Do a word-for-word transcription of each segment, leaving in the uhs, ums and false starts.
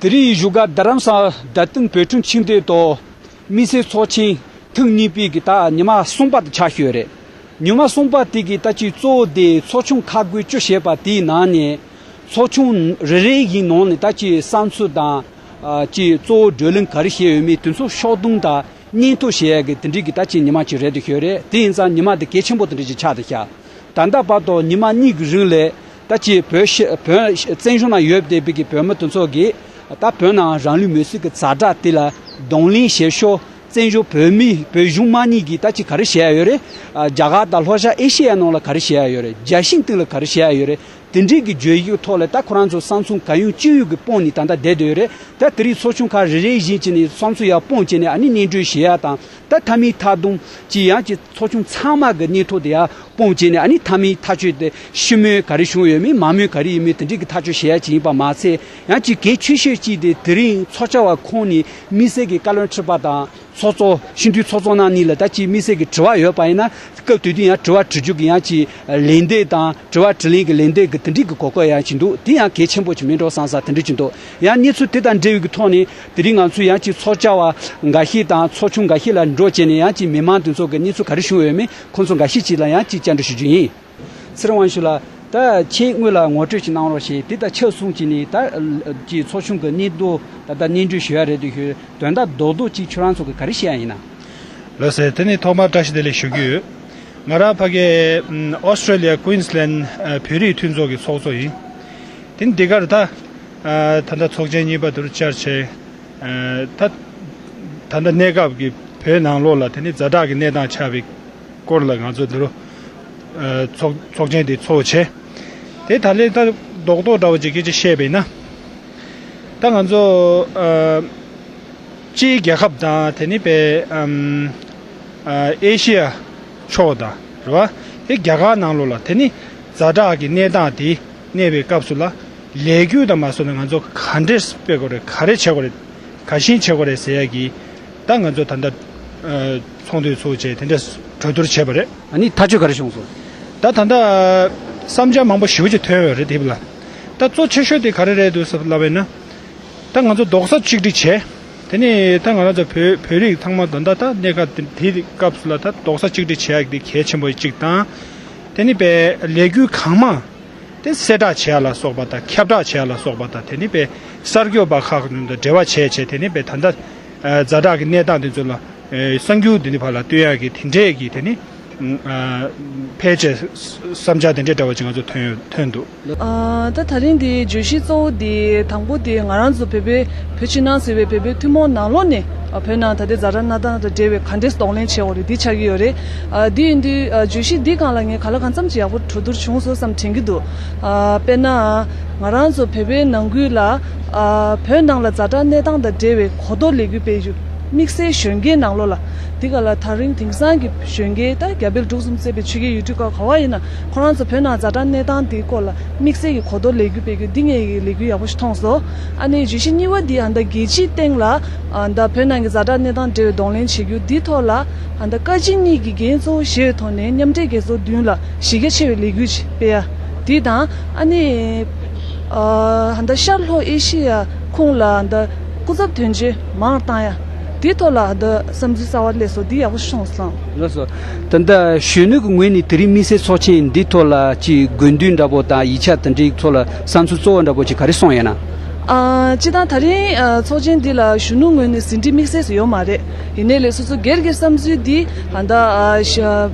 དེ་རིང་བཞུགས་སྒར་རྡ་རམ་ས་ལ་རྡ་སྟེང་བོད་ཕྲུག་ཆིངས་དེ་དང་མི་སེར་ཚོགས་ཆེན་ཐེངས་གཉིས་པའི་གི་ད་ཉི་མ་གསུམ་པ་དེ་ཆགས་ཡོད་རེད། ཉི་མ་གསུམ་པ་དེ་གི་ད་ཅིག་གཙོ་བོ་དེ་ཚོགས་ཆུང་ཁག་བགོས་བཅུ་བྱས་པ་དེའི་ནང་ནས་ཚོགས་ཆུང་རེ་རེ་ཡི་ནང་ནས་ད་ཅིག་བསམ་ཚུལ་དང་ཨ་ཅིག་གཙོ་བོ་བགྲོ་གླེང་ག་རེ་བྱས་ཡོད་མེད་དེ་ཚོ་ཕྱོགས་བསྡོམས་དང་སྙན་ཐོ་བྱེད་ཡ་གི་དེ་འདྲའི་གི་ད་ཅིག་ཉི་མ་ཅིག་རེད་འདུག་ཡོད་རེད། དེ་ཡིན་ཙང་ཉི་མ་དེ་གལ་ཆེན་པོ་དེ་འདྲ་ཅིག་ཆགས་འདུག་ཤག་ད་ལྟ་བར་དུ་ཉི་མ་གཉིས་ཀྱི་རིང་ལ་ད་ཅིག་བོད་ཤ་བོད་བཙན་བྱོལ་ནང་ཡོད་བསྡད་པའི་གི་བོད་མི་དེ་ཚོ་གིས་ད་བོད་ནང་རང་ལུས་མེར་སྲེག་གི་ཛ་དྲག་དེ་ལ་གདོང་ལེན་བྱེད་ཕྱོགས། བཙན་བྱོལ་བོད་མི་བོད་གཞུང་མང་གཉིས་ཀྱིས་ད་ཅིག་ག་རེ་བྱེད་ཡ་ཡོད་རེད། ཨ་རྒྱ་གར་དང་ལྷོ་ཤར་ཨེ་ཤེ་ཡ་ནང་ལ་ག་རེ་བྱེད་ཡ་ཡོད་རེད། རྒྱལ་ཞེན་སྟེང་ལ་ག་རེ་བྱེད་ཡ་ཡོད་རེད། དེ་འདྲའི་གི་བརྗོད་གཞི་ཐོག་ལ་ད་ཁོ་རང་ཚོ་བསམ་ཚུལ་གང་ཡོང་ཅི་ཡོང་གི་སྤུངས་ནས་ད་ལྟ་བསྡད་བསྡད་ཡོད་རེད། ད་དེ་རིང་ཚོགས་ཆུང་ཁག་རེ་རེ་བཞིན་བྱས་ནས་བསམ་ཚུལ་ཡར་སྤུངས་བྱས་ནས་ཨ་ནི་སྙན་སྒྲོན་བྱེད་ཡ་དང་ད་མཐའ་མའི་མཐའ་བསྡོམས་ཀྱི་ཡང་ཅིག་ཚོགས་ཆུང་ཚང་མ་གི་སྙན་ཐོ་དེ་ཡར་སྤུངས་བྱས་ནས་ཨ་ནི་མཐའ་མའི་ཐག་གཅོད་དེ་ཞི་མོལ་ག་རེ་བྱུང་ཡོད་མེད་མང་མོལ་ག་རེ་ཡོད་མེད་དེ་འདྲའི་གི་ཐག་གཅོད་བྱེད་ཡ་ཅིག་ཡིན་པ་མ་ཚད་ཡང་ཅིག་གལ་ཆེ་ཤོས་ཅིག་དེ་དེ་རིང་ཚོགས་བཅར་བ་ཁོངས་ནས་དམིགས་བསལ་གྱི་བཀའ་བློན་ཁྲི་པ་དང་ཚོགས་གཙོ་སྤྱི་འཐུས་ཚོགས་གཙོ་རྣམ་གཉིས་ལ་ད་ཅིག་དམིགས་བསལ་གྱི་དྲི་བ་ཡོད་པ་ཡིན་ན་སྐབས་དེ་དུས་ཡང་དྲི་བ་དྲི་རྒྱུ་གི་ཡང་ཅིག་ལན་འདེབས་དང་དྲི་བ་དྲིས་ལན་གྱི་ལན་འདེབས་ཀྱི་དེ་འདྲའི་གི་གོ་སྐབས་ཡང་ཅིག་འདུག་དེ་ཡང་གལ་ཆེན་པོ་ཅིག་མིན་འགྲོ་བསམ་ས་དེ་འདྲ་ཅིག་འདུག་ཡང་གནས་ཚུལ་དེ་དང་འབྲེལ་བའི་གི་ཐོག་ནས་དེ་རིང་ང་ཚོས་ཡང་ཅིག་ཚོགས་བཅར་བ་འགའ་ཤས་དང་ཚོགས་ཆུང་འགའ་ཤས་ལ་འགྲོ་བྱས་ནས་ཡང་ཅིག་མི་མང་དེ་ཚོ་གི་གནས་ཚུལ་ག་རེ་བྱུང་ཡོད་མེད་ཁོང་ཚོ་འགའ་ཤས་ཅིག་ལ་ཡང་ཅིག་བཅར་འདྲི་ཞུ་རྒྱུ་ཡིན། ཚེ་རིང་དབང་ཕྱུག་ལགས། ད་ཁྱེད་སྔོན་ལ་ངོ་སྤྲོད་ཅིག་གནང་རོགས་ཞེས་དེ་དང་ཕྱོགས་མཚུངས་ཀྱིས་ནི་ད་ཀྱི་ཚོགས་ཆུང་གི་གནས་སྟངས་ད་ལྟ་སྙན་སྒྲོན་ཞུ་ཡ་རེད་འདུག་ཞུ་དོན་དག་རྡོག་རྡོག་ཅིག་ཁྱོད་རང་ཚོ་གི་ག་རེ་བཤད་ཡ་ཡིན་ན། ལགས་སེ། དེ་ནི་ཐོག་མར་བཀྲ་ཤིས་བདེ་ལེགས་ཞུ་རྒྱུ་ཡོད། ང་རང་ཕ་གི་ཨོ་སི་ཀྲོ་ལི་ཡ་ཀུན་སི་ལན་བོད་རིགས་མཐུན་ཚོགས་ཀྱི་ཚོགས་གཙོ་ཡིན། དེ་ནི་འདི་གར་ད་ད་ལྟ་ཚོགས་ཆེན་གཉིས་པ་དུར་བཅར་བྱས། ད་ད་ལྟ་གནས་སྐབས་ཀྱི་བོད་ནང་ལོགས་ལ་དེ་ནི་ཛ་དྲག་གི་གནས་སྟངས་ཆགས་པའི་སྐོར་ལ་ང་ཚོ་འདི་རུ་ཚོགས་ཚོགས་ཆེན་འདི་ཚོགས་བྱས། དེ་ད་ལན་ད་རྡོག་རྡོག་འདྲ་བོ་ཅིག་སྐད་ཆ་བཤད་པ་ཡིན་ན། ད་ང་ཚོ་སྤྱིའི་རྒྱལ་ཁབ་དང་དེ་ནི་པའི་ཨེ་ཤི་ཡ་ཕྱོགས་དང་རེད་བ། དེ་རྒྱ་གར་ནང་ལོགས་ལ་དེ་ནི་ཛ་དྲག་གི་གནས་སྟངས་དེ་གནས་པའི་སྐབས་སུ་ལ། ལས་འགུལ་དང་མ་སོང་ན་ང་ཚོ་ག་འདྲས་སྤེལ་དགོས་རེད། ག་རེ་བྱེད་དགོས་རེད། ག་བཞིན་བྱེད་དགོས་རེད་ཟེར་ཡ་གི་ད་ང་ཚོ་ད་ལྟ་ཚོགས་འདུ་ཚོགས་བྱས་དེ་འདྲས་གྲོས་བསྡུར་བྱས་པ་རེད། ཨ་ནི་ཐག་གཅོད་ག་རེ་བྱུང་སོང་། ད་ད་ལྟ་བསམ་འཆར་མང་པོ་ཞེ་པོ་ཅིག་ཐོན་ཡོད་རེད་དེ་ལ། ད་གཙོ་ཆེ་ཤོས་དེ་ག་རེ་རེད་འདུག་ཟེར་ལབ་པ་ཡིན་ན། ད་ང་ཚོ་རྡོག་རྩ་གཅིག་སྒྲིལ་བྱས། དེ་ནས་ད་ང་རང་ཚོ་བོད་བོད་རིགས་ཚང་མ་ད་ལྟ་ད་གནས་སྐབས་དེ་དེའི་སྐབས་སུ་ལ་ད་རྡོག་རྩ་གཅིག་སྒྲིལ་བྱེད་ཡག་དེ་གལ་ཆེན་པོ་གཅིག་དང་། དེ་ནི་པའི་ལས་འགུལ་གང་མང་དེ་གསལ་བསྒྲགས་བྱེད་ཡ་ལ་སོགས་པ་དང་ཁྱབ་བསྒྲགས་བྱེད་ཡ་ལ་སོགས་པ་དང་དེ་ནི་པའི་གསར་འགོད་པ་ཁག་དང་འབྲེལ་བ་བྱས་བྱས་དེ་ནི་པའི་ད་ལྟ་ཛ་དྲག་གི་གནས་སྟངས་དེ་ཚོ་ལ་གསར་འགྱུར་དེ་ནི་ཕར་ལ་སྟོན་ཡག་གི་དེ་འདྲས་ཀྱི་དེ་ནི། ཕལ་ཆེར་བསམ་འཆར་དེ་འདྲའི་འདྲ་བ་ཅིག་ང་ཚོ་ཐོན་ཐོན་འདུག་ཨ། ད་ད་རིང་འདི་བརྗོད་གཞི་གཙོ་བོ་འདི་དང་པོ་འདི་ང་རང་ཚོ་བོད་པའི་བོད་ཕྱི་ནང་ཟེར་བའི་བོད་པའི་ཐུན་མོང་ནང་ལོགས་ནས་ཨ། བོད་ནང་ད་ལྟའི་ཛ་དྲག་གནས་སྟངས་དང་འབྲེལ་བའི་ག་འདྲས་གདོང་ལེན་བྱེད་དགོས་རེད་འདི་ཆགས་ཀྱི་ཡོད་རེད། ཨ། འདི་ཡིན་དུས་ཨ། བརྗོད་གཞི་འདི་སྒང་ལ་ངས་ག་ལ་གང་འཚམ་ཅིག་ཡག་པོ་གྲོས་བསྡུར་བྱུང་སོང་བསམ་དྲན་གྱི་འདུག་ཨ། དཔེར་ན་ང་རང་ཚོ་བོད་པའི་ནང་ཁུལ་ལ་ཨ། བོད་ནང་ལ་ཛ་དྲག་གནས་སྟངས་དང་འབྲེལ་བའི་གོ་རྟོགས་ལས་འགུལ་སྤེལ་རྒྱུ། དམིགས་བསལ་གཞོན་སྐྱེས་ནང་ལོགས་ལ། འདི་ག་ལ་ད་རིང་དེང་སང་གི་གཞོན་སྐྱེས་ད་རྒྱ་བལ་འབྲུག་གསུམ་བསྲེས་པའི་ཆོས་རྒྱལ་ཡུལ་གྲུ་ཁག་ག་བ་ཡིན་ན་ཁོ་རང་ཚོ་བོད་ནང་ཛ་དྲག་གནས་སྟངས་འདིའི་སྐོར་ལ་དམིགས་བསལ་གྱི་གོ་རྟོགས་ལས་འགུལ་སྤེལ་རྒྱུ་འདི་ངས་ཀྱི་ལས་འགུལ་ཡག་པོ་ཞིག་མཐོང་སོང་། ཨ་ནི་བརྗོད་གཞི་གཉིས་པ་འདི་ཨ་ད་རྒྱལ་སྤྱིའི་སྟེང་ལ་ཨ་ད་བོད་ནང་གི་ཛ་དྲག་གནས་སྟངས་འབྲེལ་བའི་གདོང་ལེན་བྱེད་རྒྱུ་འདི་ཐོག་ལ་ཨ་ད་བཀའ་སྤྱི་གཉིས་ཀྱི་འགན་གཙོ་བོ་བཞེས་པའི་ཐོག་ནས་མཉམ་འབྲེལ་རྒྱལ་ཚོགས་མདུན་ལ་གཞི་རྒྱ་ཆེ་བའི་ལས་འགུལ་ཅིག་སྤེལ་ཡ། འདི་དང་ཨ་ནི། ཨ་ད་ཤར་ལྷོ་ཨེ་ཤི་ཡ་ཁོངས་ལ་ད་སྐུ་ཚབ་དོན་གཅོད་མང་བཏང་ཡ། འདི་ཐོག་ལ་ད་བསམ་ཚུལ་གསར་བ་སླེབས་སོང་འདི་ཡག་པོ་ཞིག་མཐོང་སོང་། ལགས་སོ། ད་ལྟ་གཞོན་ནུ་གི་ངོས་ནས་དེ་རིང་དམིགས་བསལ་ཚོགས་ཆེན་འདི་ཐོག་ལ་ཅིག་དགོས་འདུན་འདྲ་པོ་དང་ཡིག་ཆ་དེ་འདྲའི་ཐོག་ལ་བསམ་ཚུལ་གཙོ་བོ་འདྲ་པོ་ཅིག་ག་རེ་གསུངས་ཡོད་ན། ཨ་སྤྱིར་བཏང་ད་རིང་ཨ་ཚོགས་ཆེན་འདི་ལ་གཞོན་ནུ་ངོས་ནས་ཟིན་བྲིས་དམིགས་བསལ་ཞིག་ཡོད་མ་རེད། ཡིན་ནའི་ལས་སོ་སོ་སྒེར་གྱི་བསམ་ཚུལ་འདི་ཨ་ད་ཨ་ཤ་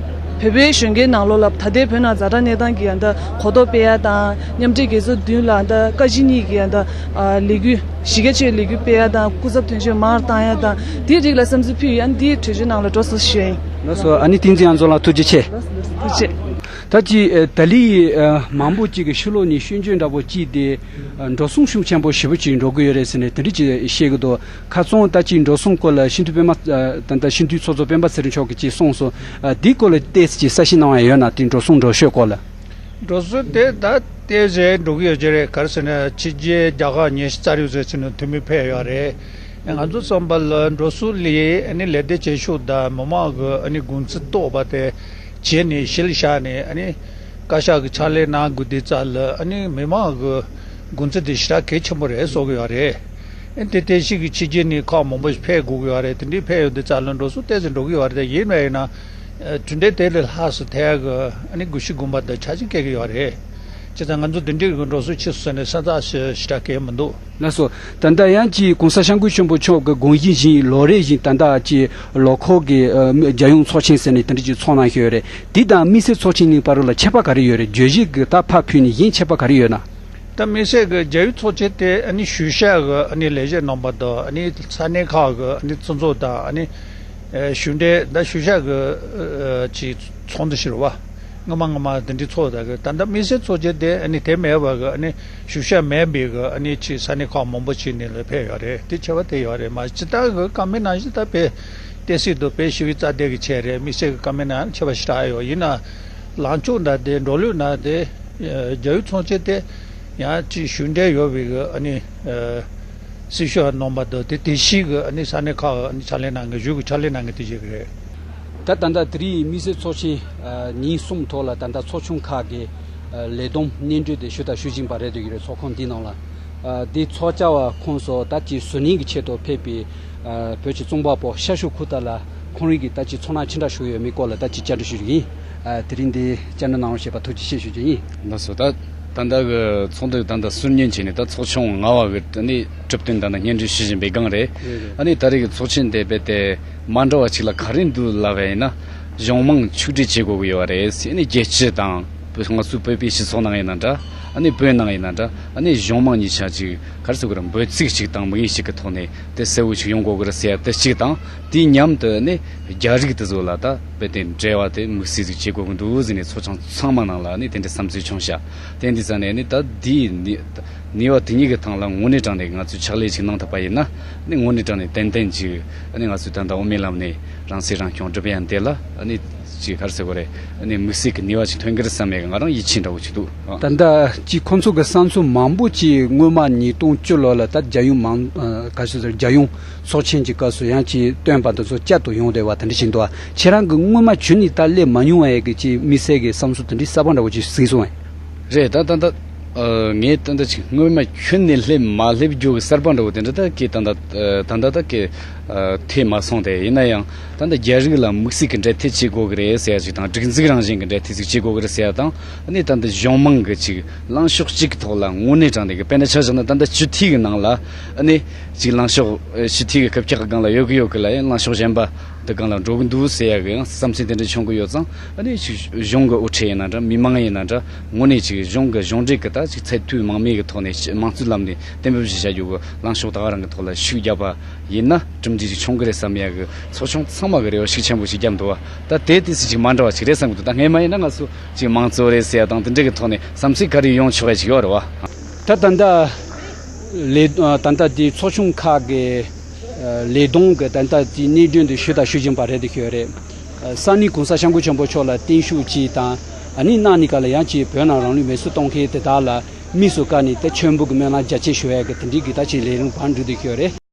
བོད་པའི་གཞོན་སྐྱེས་ནང་ལོགས་ལ་ད་ལྟའི་བོད་ནང་ཛ་དྲག་གནས་སྟངས་ཀྱི་ཨ་ད་གོ་རྟོགས་སྤེལ་ཡ་དང་མཉམ་འབྲེལ་རྒྱལ་ཚོགས་མདུན་ལ་ཨ་ད་བཀའ་སྤྱི་གཉིས་ཀྱི་ཨ་ད་ཨ་ལས་འགུལ་གཞི་རྒྱ་ཆེ་བའི་ལས་འགུལ་སྤེལ་ཡ་དང་སྐུ་ཚབ་དོན་གཅོད་མར་བཏང་ཡ་དང་དེའི་རིགས་ལ་བསམ་ཚུལ་ཕུལ་ཡོད། ཨ་ནི་དེའི་གྲོས་ཆོད་ནང་ལ་འགྲོ་སོང་ཞུ་ཡ་ཡིན། ལགས་སོ། ཨ་ནི་བསྟན་འཛིན་ཨ་མཚོ་ལགས་ཐུགས་རྗེ་ཆེ། ཐུགས་རྗེ་ཆེ། ད་ཅི་ཨ་ད་ལི་ཨ་མང་པོ་ཅིག་གི་ཕྱི་ལོགས་ནས་སྐྱོན་བརྗོད་འདྲ་པོ་ཅིག་དེ་ཨ་འགྲོ་སོང་ཤུགས་ཆེན་པོ་ཞེ་པོ་ཅིག་འགྲོ་གི་ཡོད་རེད་ཟེར་ནས་དེ་འདྲ་ཅིག་བཤད་གི་འདུག་ཁ་རྩང་ད་ཅི་འགྲོ་སོང་སྐོར་ལ་སྤྱི་འཐུས་པད་མ་ཨ་ད་ལྟ་སྤྱི་འཐུས་ཚོགས་གཙོ་སྤེན་པ་ཚེ་རིང་མཆོག་གིས་ཅིག་གསུངས་སོང་། ཨ་དེའི་སྐོར་ལ་ཏོག་ཙམ་ཅིག་གསལ་བཤད་གནང་བ་ཡོད་ན། དེ་འགྲོ་སོང་འགྲོ་ཤོས་སྐོར་ལ། འགྲོ་སོང་དེ་ད་ཏོག་ཙམ་འགྲོ་གི་ཡོད་ཀྱི་རེད། ག་རེ་ཟེར་ན་ཕྱི་རྒྱལ་རྒྱ་གར་ཉི་ཤུ་རྩ་དྲུག་ཟེར་ཚུལ་ནང་འཐུས་མི་ཕེབས་ཡོད་རེད། ང་ཚོ་བསམ་པ་ལ་འགྲོ་སོང་ལས་ཨ་ནི་ལས་སྡེ་བྱེད་ཤུགས་དང་མི་མང་གི་ཨ་ནི་དགོངས་ཚུལ་རྟོགས་པ་དེ་བྱས་ནས་གཞི་ལ་བཞག་ནས་ཨ་ནི་བཀའ་ཤག་གི་ཕྱག་ལས་གནང་དགོས་དུས་ཙམ་ལ་ཨ་ནི་མི་མང་གི་དགོངས་ཚུལ་དེ་ཞེ་དྲག་གལ་ཆེན་པོ་རེད་བཟོ་གི་ཡོད་རེད། དེ་ལྟ་ཞིག་གི་ཕྱི་རྒྱལ་ནས་ཁག་མང་པོ་ཞིག་ཕེབས་དགོས་ཀྱི་ཡོད་རེད། དེ་འདྲའི་ཕེབས་ཡོང་དུས་རྩ་ལ་འགྲོ་སོང་ཏོག་ཙམ་འགྲོ་གི་ཡོད་རེད། ཡིན་པ་ཡིན་ན་གྲུབ་འབྲས་དེ་ལས་ལྷག་སུ་ཐལ་གི་ཨ་ནི་སྒུལ་ཤུགས་སྒོམ་པ་དང་ཆ་ཤས་སྐྱེ་གི་ཡོད་རེད། བྱས་ཙང་ང་ཚོ་དེ་འདྲའི་གི་འགྲོ་སོང་ཕྱིན་སོང་ཟེར་ནས་སེམས་ཚབས་ཞེ་དྲག་གང་ཡང་མི་འདུག་ལགས་སོ། ད་ལྟ་ཡང་ཅིག་གོང་ས་སྐྱབས་མགོན་ཆེན་པོ་མཆོག་གི་དགོངས་གཞི་བཞིན་ལོ་རེ་བཞིན་ད་ལྟ་ཅིག་ལོ་འཁོར་གྱི་ཨ་རྒྱལ་ཡོངས་ཚོགས་ཆེན་ཟེར་ནས་དེ་འདྲ་ཅིག་ཚོགས་གནང་བཞིན་ཡོད་རེད། འདི་དང་དམིགས་བསལ་ཚོགས་ཆེན་གཉིས་བར་ལ་ཁྱད་པར་ག་རེ་ཡོད་རེད། བརྗོད་གཞི་གི་ད་ཕར་ཕུད་ནས་གཞན་ཁྱད་པར་ག་རེ་ཡོད་ན། ད་དམིགས་བསལ་གྱི་རྒྱལ་ཡོངས་ཚོགས་ཆེན་དེ་ཨ་ནི་གཞུང་ཞབས་ཀྱི་ཨ་ནི་ལས་བྱེད་རྣམ་པ་དང་ཨ་ནི་ས་གནས་ཁག་གི་ཨ་ནི་སྤྱི་ཚོགས་དང་ཨ་ནི་གཞུང་འབྲེལ་ད་གཞུང་ཞབས་ཀྱི་ཅིག་ཚོགས་འདུ་ཞིག་རེད་བ། སྔོན་མ་སྔོན་མ་དེ་འདྲའི་ཚོགས་ད་གི་ད་ལྟ་དམིགས་བསལ་ཚོགས་ཆེན་དེ་ཨ་ནི་དེ་མེད་པ་གི་ཨ་ནི་གཞུང་ཞབས་མེད་པའི་གི་ཨ་ནི་ཅིག་ས་གནས་ཁག་མང་པོ་ཅིག་ནས་ལ་ཕེབས་ཡོད་རེད། དེ་ཁྱད་པར་དེ་ཡོད་རེད། མ་ཇི་ལྟར་གི་བཀའ་མོལ་ནང་བཞིན་ད་དཔེ་བསྟན་སྲིད་དང་དཔེ་ཞི་བའི་རྩ་དེ་གི་ཆེད་རེད། དམིགས་བསལ་གི་བཀའ་མོལ་ནང་ཁྱད་པར་ཞེ་དྲག་ཡོད། ཡིན་ན་ལངས་ཕྱོགས་འདྲ་དེ་འགྲོ་ལུགས་འདྲ་དེ། རྒྱལ་ཡོངས་ཚོགས་ཆེན་དེ་ཡང་ཅིག་གཞུང་འབྲེལ་ཡོད་པའི་གི་ཨ་ནི་སྲི་ཞུ་རྣམ་པ་དང་དེ་དེ་བཞིན་གི་ཨ་ནི་ས་གནས་ཁག་ཨ་ནི་ཕྱག་ལས་གནང་མཁན་གཞུང་གི་ཕྱག་ལས་གནང་མཁན་དེ་བཞིན་གི་རེད། ད་ད་ལྟ་དེ་རིང་དམིགས་བསལ་ཚོགས་ཆེན་ཉིན་གསུམ་ཐོག་ལ་ད་ལྟ་ཚོགས་ཆུང་ཁག་གི་ལས་བསྡོམས་སྙན་སྒྲོན་དེ་ཞུ་དང་ཞུ་བཞིན་པ་རེད་འདུག་གི་རེད། ཚོགས་ཁང་འདི་ནང་ལ་དེ་ཚོགས་བཅར་བ་ཁོངས་སུ་ད་ཅིག་ཟུར་ཉན་གྱི་ཆེད་དུ་ཕེབས་པའི་བོད་ཀྱི་རྩོམ་པ་པོ་ཤར་ཕྱོགས་ཁུག་རྟ་ལགས་ཁོང་རང་གིས་ད་ཅིག་ཚོར་སྣང་ཅི་འདྲ་བྱུང་ཡོད་མེད་སྐོར་ལ་ད་ཅིག་བཅར་འདྲི་ཞུ་རྒྱུ་ཡིན། ཨ། དེ་རིང་འདི་བཅར་འདྲི་གནང་རོགས་ཞེས་པ་ཐུགས་རྗེ་ཆེ་ཞུ་རྒྱུ་ཡིན། ལགས་སོ། ད་ད་ལྟ་གི་ཚོགས་འདུ་ད་ལྟ་ཟུར་ཉན་བྱས་ནས་ད་ཚོགས་ཆུང་ལྔ་པ་གི་ནི་གྲུབ་དོན་ད་ལྟ་སྙན་སྒྲོན་ཞུ་བཞིན་པའི་སྒང་རེད། རེད་རེད། ཨ་ནི་ད་རེས་ཀྱི་ཚོགས་ཆེན་དེ་རྦད་དེ་མ་འདྲ་བ་ཅིག་ལ་ག་རེ་འདུག་ལབ་པ་ཡིན་ན། གཞུང་མང་ཆིག་སྒྲིལ་བྱེད་དགོས་ཀྱི་ཡོད་རེད་ཟེར། ཨ་ནི་རྒྱལ་སྤྱི་དང་ང་ཚོའི་བོད་པའི་སྤྱི་ཚོགས་ནང་ཡིན་ན་འདྲ། ཨ་ནི་བོད་ནང་ཡིན་ན་འདྲ། ཨ་ནི་གཞུང་མང་གཉིས་ཆ་གཅིག་ག་རེ་ཟེར་དགོས་རེད། འབོད་ཚིག་གཅིག་དང་དམིགས་ཡུལ་གཅིག་གི་ཐོག་ནས་དེ་གསལ་བོ་ཞིག་ཡོང་དགོས་ཀྱི་རེད་ཟེར་ཡ་དེ་གཅིག་དང་། དེའི་མཉམ་དུ་ནི་རྒྱ་རིགས་དེ་ཚོ་ལ་ད་རྦད་དེ་འབྲེལ་བ་དེ་དམིགས་བསལ་ཟིག་བྱེད་དགོས་ཀྱི་འདུག་ཟེར་ནས་ཚོགས་ཆུང་ཚང་མ་ནང་ལ་ནི་དེ་འདྲའི་བསམ་ཚུལ་བྱུང་ཤག་དེ་འདི་ས་ནས་ནི་ད་འདིའི་ནི་ནུས་པ་དེ་གཉིས་ཀྱི་ཐང་ལ་དངོས་གནས་དྲང་གནས་ང་ཚོས་ཕྱག་ལས་ཅིག་གནང་ཐུབ་པ་ཡིན་ན་ནི་དངོས་གནས་དྲང་གནས་ཏན་ཏན་ཅིག་ནི་ང་ཚོས་ད་ལྟ་དབུ་མའི་ལམ་ནས་རང་སྲིད་རང་སྐྱོང་སྒྲུབ་ཡ་འདི་ལ་ནི་ཅིག་ག་རེ་ཟེར་དགོས་རེད། ནི་དམིགས་བསལ་གྱི་ནུས་པ་ཅིག་ཐོན་གྱི་རེད་བསམ་ཡས་ཀྱི་ང་རང་ཡིད་ཆེས་འདྲ་བོ་ཅིག་འདུག་ད་ལྟ་ཅིག་ཁོང་ཚོ་གི་བསམ་ཚུལ་མང་པོ་ཅིག་སྔོན་མ་ཉིས་སྟོང་བཅུ་ལོ་ལ་ད་རྒྱལ་ཡོངས་མང་ཨ་ག་ཞིག་ཟེར་རྒྱལ་ཡོངས་ཚོགས་ཆེན་གྱི་སྐབས་སུ་ཡང་ཅིག་བཏོན་པ་དེ་ཚོ་བསྐྱར་དུ་ཡོང་བསྡད་པ་དེ་འདྲ་ཞིག་འདུག་ཁྱེད་རང་གི་སྔོན་མ་ཁྱོན་ནས་ད་སླེབས་མ་མྱོང་བ་ཡས་ཀྱི་ཅིག་དམིགས་བསལ་གྱི་བསམ་ཚུལ་དེ་འདྲའི་གསར་པ་འདྲ་བོ་ཅིག་གཟིགས་སོང་ངས། རེད། ད་ད་ད་ཨ་ངས་ད་ད་ཅིག་སྔོན་མ་ཁྱོན་ནས་སླེབས་མ་སླེབས་རྒྱུ་གི་གསར་པ་འདྲ་བོ་དེ་འདྲ་ད་ཀྱེ་ད་ད་ད་ད་ད་ཀྱེ་ཨ་ཐོས་མ་སོང་སྟེ། ཡིན་ན་ཡང་ད་ད་རྒྱ་རིགས་ལ་དམིགས་བསལ་གྱི་འབྲེལ་མཐུད་བྱེད་དགོས་ཀྱི་རེད་ཟེར་ཡ་ཅིག་དང་། སྒྲིག་འཛུགས་རང་བཞིན་གྱི་འབྲེལ་མཐུད་ཅིག་བྱེད་དགོས་ཀྱི་རེད་ཟེར་ཡ་དང་། ཨ་ནི་ད་ལྟ་གཞུང་མང་གི་ཅིག་ལངས་ཕྱོགས་གཅིག་གི་ཐོག་ལ་དངོས་གནས་དྲང་གནས་ཀྱི། དཔེར་ན་ཆ་བཞག་ན་ད་ལྟ་སྤྱི་འཐུས་ཀྱི་ནང་ལ་ཨ་ནི་ཅིག་ལངས་ཕྱོགས་ཨ་སྤྱི་འཐུས་ཀྱི་ཁེ་ཕྱོགས་ཀྱི་སྒང་ལ་ཡོད་གི་ཡོད་གི་ལ་ཡང་ལངས་ཕྱོགས་གཞན་པ་འདི་སྒང་ལ་འགྲོ་གི་འདུག་ཟེར་ཡ་གི་ཡང་བསམ་ཚུལ་དེ་འདྲ་བྱུང་གི་ཡོད་ཙང་། ཨ་ནི་ཅིག་གཞུང་གི་དབུ་ཁྲིད་ཡིན་ན་འདྲ། མི་མང་ཡིན་ན་འདྲ། དངོས་གནས་ཅིག་གཞུང་གི་གཞུང་འབྲེལ་གྱི་ད་ཅིག་ཚད་མཐོའི་དམངས་མི་གི་ཐོག་ནས་དམངས་གཙོའི་ལམ་ནས་གཏན་འབེབས་ཞིག་བྱ་རྒྱུ་གི་ལངས་ཕྱོགས་ད་ག་རང་གི་ཐོག་ལ་ཤུགས་བརྒྱབ་པ་ཡིན་ན་གྲུབ་འབྲས་ཅིག་བྱུང་གི་རེད་བསམ་ཡ་གི་ཚོགས་ཆུང་ཚང་མ་གི་རེ་བ་ཤུགས་ཆེན་པོ་ཞིག་བརྒྱབ་འདུག་བ། ད་དེ་དེ་སྲིད་ཅིག་མ་འདྲ་བ་ཅིག་རེད་བསམ་གི་འདུག་ད་སྔས་མ་ཡིན་ན་ང་ཚོ་ཅིག་མང་གཙོ་རེད་ཟེར་ཡ་དང་དེ་འདྲ་གི་ཐོག་ནས་བསམ་ཚུལ་ག་རེ་ཡོང་ཆོག་ཡ་ཅིག་ཡོད་རེད་བ། ད་ད་ལྟ་ལས་ད་ལྟ་དེ་ཚོགས་ཆུང་ཁག་གི་ལས་བསྡོམས་གི་ད་ལྟ་དེ་གནད་དོན་དེ་ཞུ་དང་ཞུ་བཞིན་པ་རེད་དེ་ཤོད་རེད། ས་གནས་གོང་ས་སྐྱབས་མགོན་ཆེན་པོ་མཆོག་ལ་བརྟན་བཞུགས་ཅིག་དང་། ཨ་ནི་གནངས་ཉིན་ཀ་ལ་ཡང་ཅིག་བོད་ནང་རང་ལུས་མེར་སྲེག་གཏོང་མཁན་དེ་དག་ལ་དམིགས་སུ་བཀར་ནས་ད་མཆོད་འབུལ་གི་སྨོན་ལམ་རྒྱ་ཆེ་ཞུ་ཡ་གི་དེ་འདྲའི་གི་ད་ཅིག་ལས་རིམ་བར་འགྲོ་དེ་ཤོད་རེད།